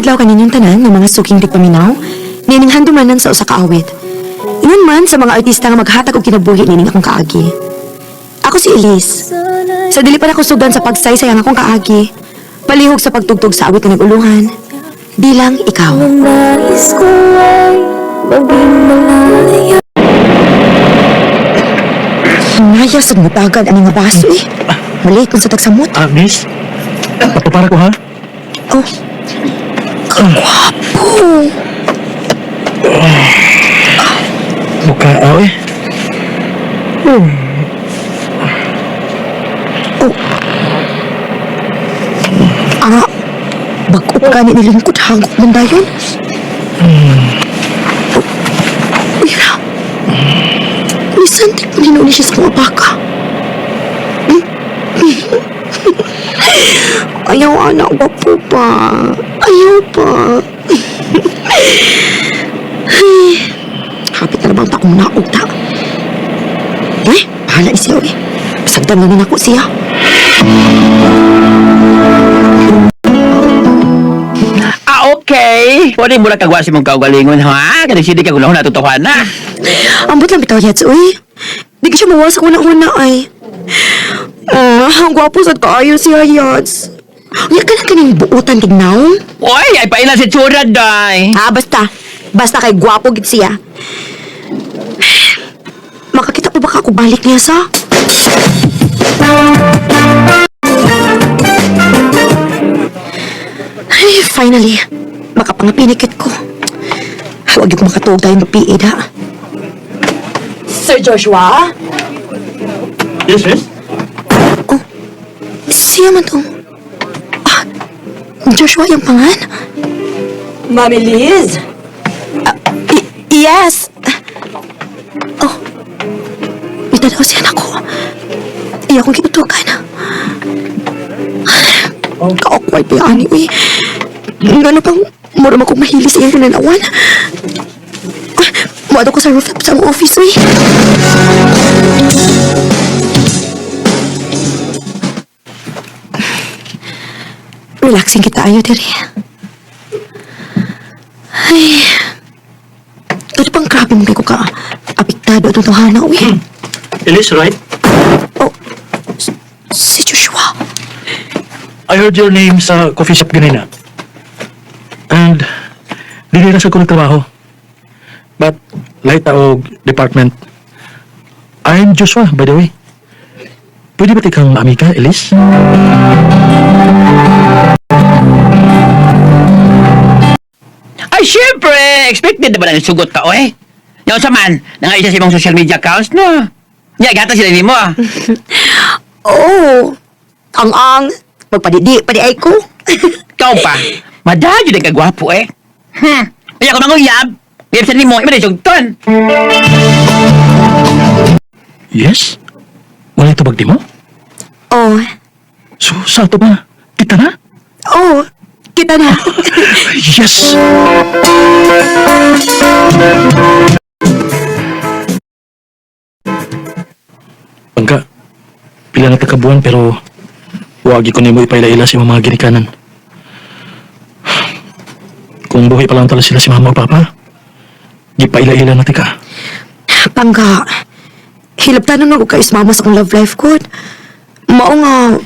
Maayong adlaw kaninyong tanan ng mga suking tigpaminaw, nining handumanan sa usa ka awit. Ingon man sa mga artista nga maghatag og kinabuhi nining akong kaagi. Ako si Elise. Sa dili pa nako sugdan sa pagsaysay ang akong kaagi, palihog sa pagtugtog sa awit nga nag-uluhan, bilang ikaw. Nais ko ay maging malaya. Naya sa mutagan ani nga baso eh. Mali kung sa tagsamot. Ah, miss? Papapara ko ha? Oh. Kagwapo. Mukha ako eh. Ah, bag-o pa gani nilingkod hangok man dayon. Uy, ra. Nisantik pa rin siya sa mga baka. Ayaw, anak, gwapo pa. Ayaw pa. Ay, hapit na naman akong naog ta. Eh, bahala ni siya, eh. Pasagdan na nako siya. Ah, okay. Pwede mo lang kagwa si mong kaugalingon, ha? Kaya sige ka gulong natutuhan na. Ambot lang bitaw yats, uy. Di ka siya mawa sa una-una ay. Ah, ang gwapo sad kaayo siya, yats. Unya ka lang kaning buutan tignaw. Uy, ay paila si tsura, day. Ah, basta. Basta kay gwapo gid siya. Makakita pa ba ka ako balik niya sa? Ay, finally. Makapangapinikit ko. Huwag yung makatuog tayo mag-PA ha. Sir Joshua? Yes, miss? Siya man tong... Ah, Joshua yung pangan? Mami Liz? Ah, yes! Oh, itanaw siya nako. Iya akong kinutukan. Ka-awkward pa yan, uy. Gano pang mura mo kong mahili sa iyong tinanawan. Ah, muado ko sa rooftop sa among office, uy. Relaxing kita ayo, diri. Ay, ano pang grabe mo kay ko ka apektado atong tawhana, uy. Elise, right? Oh, si Joshua. I heard your name sa coffee shop ganina. And, dili na sa ko nagtrabaho. But, light og department. I'm Joshua, by the way. Pwede ba tikang amiga, Elise? Ay, syempre! Expected na ba ng sugot ka, oy? Yaw sa man, nangaisa sa imong social media accounts, no? Nya, gata sila nimo, ah. Oh, ang-ang. Magpadidi, padi ay ko. Ikaw pa, madadyo na kagwapo, eh. Kaya kung manguyab, uyab sa nimo, iba na sugton. Yes? Wala ito bagdi mo? Oh, So, sa ato ba? Kita na? oh, kita na. Yes! Pangka, pila na takabuan pero wagi ko nimo ipaila-ila sa imong mga ginikanan. Kung buhay pa lang tala sila si mama o papa, gipaila-ila na tika. Pangga, hilabtanon na ko kay mama sa akong love life ko. Mao nga,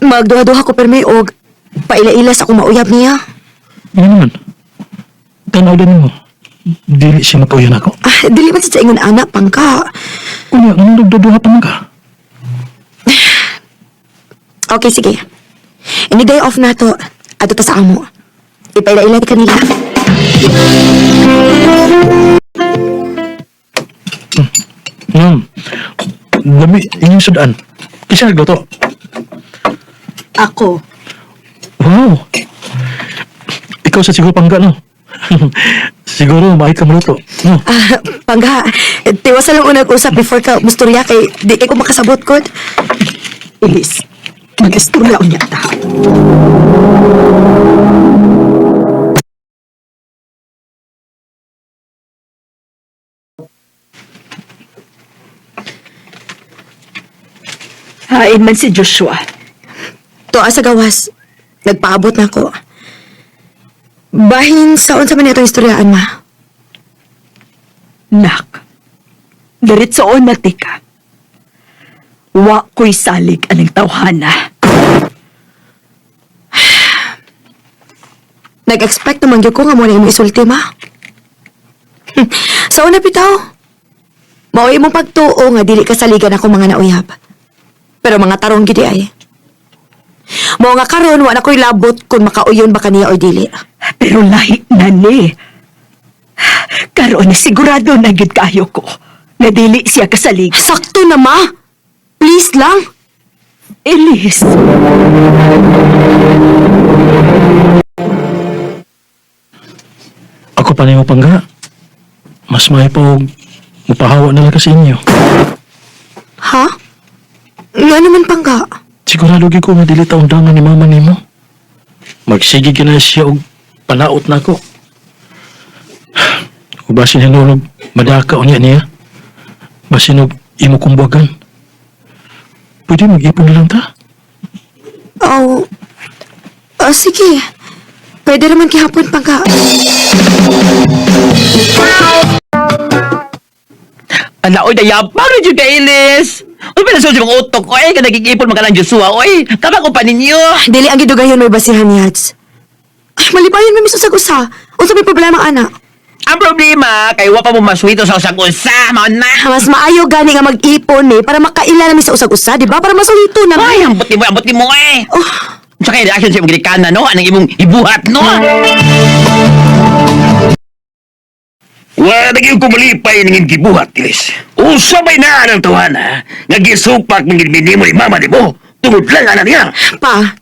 magduha-duha ko permi og paila-ila sa akong mauyab niya. Ano naman? Tanaw din mo. Dili siya makauyan ako. Ah, dili man sa ingon ana, pangka. Kunya, anong nagduduha pa man ka? Okay, sige. Any day off na to, ato ta sa amo. Ipaila-ila ti kanila. Hmm. Dami, inyong sudan. Kasi nagluto. Ako. Wow! Ikaw sa siguro pangga, no? Siguro, maay ka maluto. No? Ah, pangga, tiwasan lang unang usap before ka musturya kay di kay ko makasabot ko. Elise, mag-istorya unya ta. Hain man si Joshua. Tuwa sa gawas, nagpaabot na ako. Bahin sa unsa man itong istoryaan, ma. Nak, diretsoon na tika. Wa ko'y salig aning tawhana. Nag-expect naman gyud ko nga mo na imong isulti, ma. Sa una bitaw, mao imong pagtuo nga dili ka saligan ako mga nauyab. Pero mga tarong gid ay. Mao nga karon wa na ko'y labot kung makauyon ba kaniya or dili. Pero lahi na ni. Karon sigurado na gyud kaayo ko. Na dili siya kasalig. Sakto na, ma. Please lang. Elise, Ako pa nimo pangga. Mas may pa og mupahawa na lang ka sa inyo. Ha? Nga naman pangga. Sigurado gyud ko nga dili ta undangan ni mama nimo. Magsige gyud na siya og panaot nako. O basin hinunog madaka unya niya. Basin og imo kong buwagan. Pwede mag-ipon na lang ta. Oh. Oh, sige. Pwede naman kihapon pangga. Ala, oy, dayabang rin yung kailis. Uy, pinasod yung utok, oy, ka nagigipon magka ng Joshua, oy. Kabang ko pa ninyo. Dili ang gidugayon may basihan ni Yads. Ay, malibayon may misusag usa. Unsa may problema ana? Ang problema, kay wa pa mo maswito sa usag-usa, maon na. Mas maayo gani nga mag-ipon eh para makaila nami sa usag-usa, di ba? Para masulito na. Ay, ambot ni mo, ambot ni mo, eh. Oh, Sa kaya reaction sa imong ginikanan, no? Anong imong ibuhat, no? Wala na gyud kumalipay ning gibuhat, Ilis. Usabay na ang tawhana nga gisupak ng minimo ni mama nimo tungod lang ana niya. pa.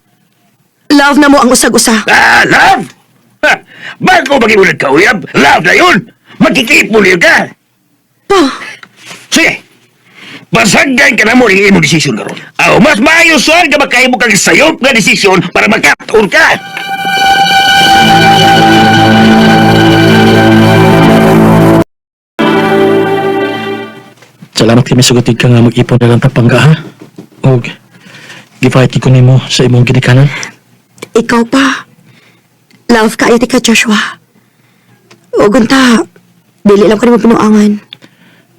Love na mo ang usag-usa. Ah, love? Ha, bago magiulat ka, uyab, love na yun. Magkikipon yun ka. Pa. Sige, basaggan ka na mo ning imong desisyon karon. Aw, mas maayo saan ka makahimo kag sayop nga desisyon para makatuon ka. Salamat kami sugutig ka nga mag-ipon na lang ta pangga ha. Og gifight ko nimo sa imong ginikanan. Ikaw pa. Love ka iti ka, Joshua. O gunta, dili lang ko nimo pinuangan.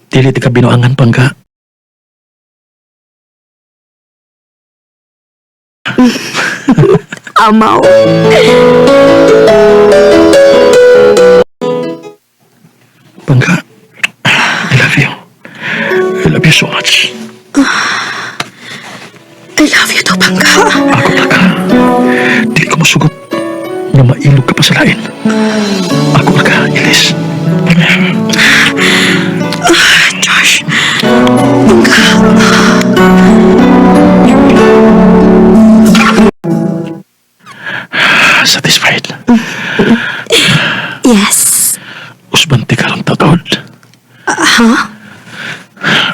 Dili ti ka binuangan pangga. Amaw. Pangga. I love you. I love you so much. I love you to, Pangga. Ako na ka. Dili ko masugot na mailog ka pa sa lain. Ako na ka, Ilis. Josh. Pangga. Satisfied. Yes. Usbante ka lang tatod. Ha?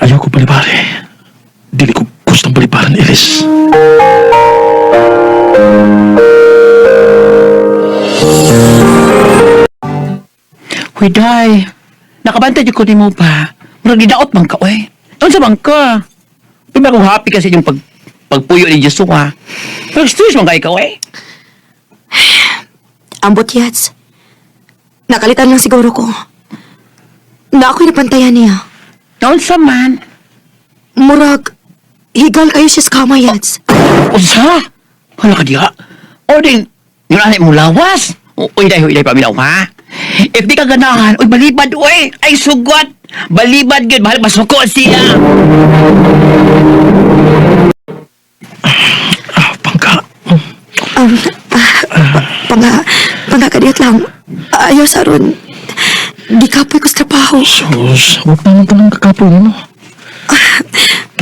Ayaw ko balibari. Dili ko gustong balibaran, Ilis. Huy, day. Nakabantay jud ko nimo pa. Murag gidaot man ka, oy. Unsa man ka? Uy, ba kung happy kasi yung pagpuyo ni Joshua. Pero stress man kay ka, oy. Ambot, Yats. Nakalitan lang siguro ko. Na ako'y napantayan niya. Unsa man? Murag, higal kayo siya sa kama, Yats. Unsa? Hala ka diha. O din, yun anay mo lawas. Uy, day, uy, day, paminaw, ha? If di ka ganahan, uy, balibad, uy! Ay, sugot! Balibad, gyud mahal masuko siya! Ah, pangga. Um, panga, panga kadiyot lang. Ayaw sa ron. Di kapoy ko sa trabaho. Sus, huwag naman tanong kakapoy mo.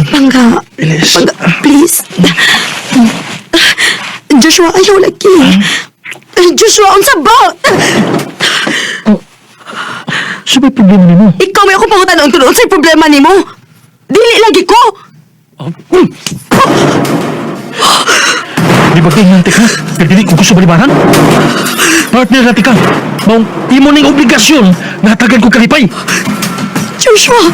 Pangga, Ilis. pangga, please. Joshua, ayaw lagi. Joshua, unsa ba? Sa may problema nimo? Ikaw may ako pangutan-on kung unsay problema nimo. Dili lagi ko. Di ba tingnan ka? Pero dili ko gusto balibaran? Partner na ka. Maong imo ning obligasyon na hatagan ko kalipay. Joshua!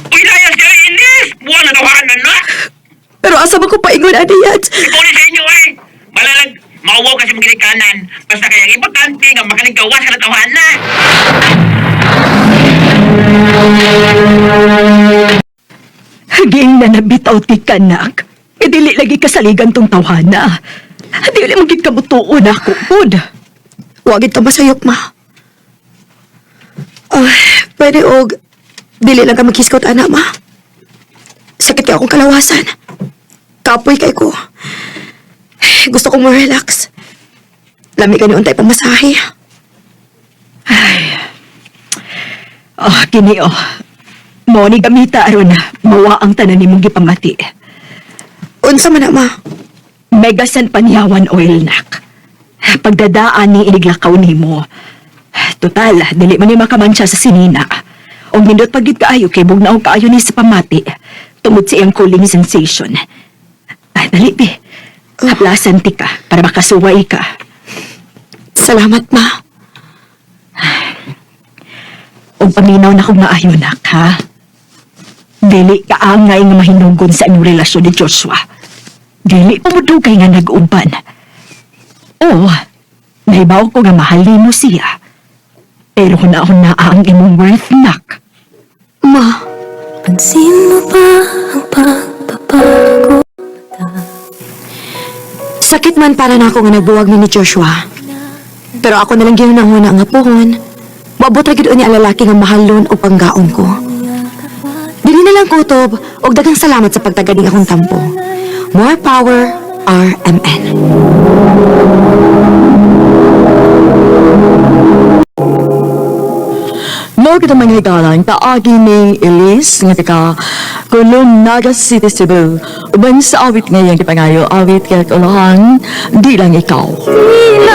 Uy, layas ka, Ilis! Buwan na tawanan na! Pero asa Unsa man ko paingon ani, Yats? Ipuli sa inyo eh. Malalag, mauwaw kasi mga kanan. Basta kaya ang importante nga makaligkawas ka na tawahan na. Haging na nabitaw ti kanak. E dili lagi kasaligan tong tawhana. Dili mo gid kamutuon ako, pud. Wagid ka masayop, ma. Ay, pwede og dili lang ka maghiskot, ana, ma. Sakit kay akong kalawasan. Kapoy kay ko. Gusto kong mo-relax. Lami ka ni untay pamasahe. Oh, kini oh. Mo ni gamita aron mawa ang tanan nimong gipamati. Unsa man na, ma? Megasan Panyawan oil nak. Pagdadaan ni iniglakaw nimo. Total, dili man ni makamansya sa sinina. Og nindot pagid kaayo kay bugnaw kaayo ni sa pamati. Tungod sa iyang cooling sensation. Ay, dali be. Haplasan ti ka para makasuway ka. Salamat, ma. Og paminaw na kong maayo nak, ha? Dili ka angay nga mahinunggon sa inyong relasyon ni Joshua. Dili pumudugay nga nag-uban. Oo, nahibaw ko nga mahal nimo siya. Pero huna-huna ang imong worth nak. Ma, Pansin mo ba ang pagbabago? Sakit man para na ako nga nagbuwag mi ni Joshua. Pero ako nalang ginunahuna nga pohon. Maabot ra gid ni ang lalaki nga mahalon o panggaon ko. Dili na lang kutob og daghang salamat sa pagtaganing akong tampo. More power, RMN. Mo kita mga higalan, kaagi ni Elise nga taga Colonaga City, Cebu. Uban sa awit ngayong gipangayo, awit kay kulahan, di lang ikaw. Di